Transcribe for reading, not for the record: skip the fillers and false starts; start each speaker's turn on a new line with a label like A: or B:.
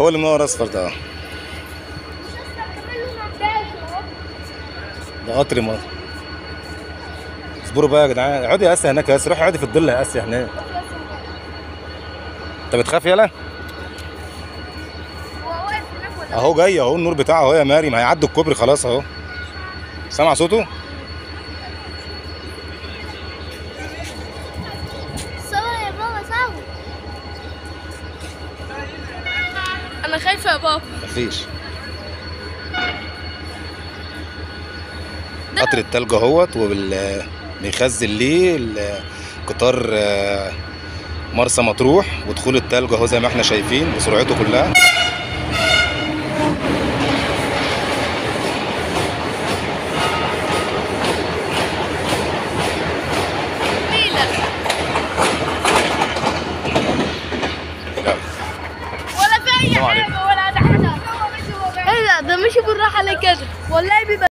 A: هو اللي منور اصفر ده. ده قطر مصر. اصبروا بقى يا جدعان، اقعدي يا اسيا هناك يا اسيا، روحي اقعدي في الظل يا اسيا هناك. انت بتخاف يالا؟ اهو جاي اهو النور بتاعه اهو يا مريم، هيعدي الكوبري خلاص اهو. سامع صوته؟
B: صور يا بابا صور.
C: انا خايفة يا بابا.
A: مفيش. قطر التلج اهوت، وبيخزن ليه قطار مرسى مطروح، ودخول التلج اهو زي ما احنا شايفين بسرعته كلها.
C: ولا في اي حاجة ولا ده.
B: ايه ده مشي بالراحة ليه كده؟ والله بيبقى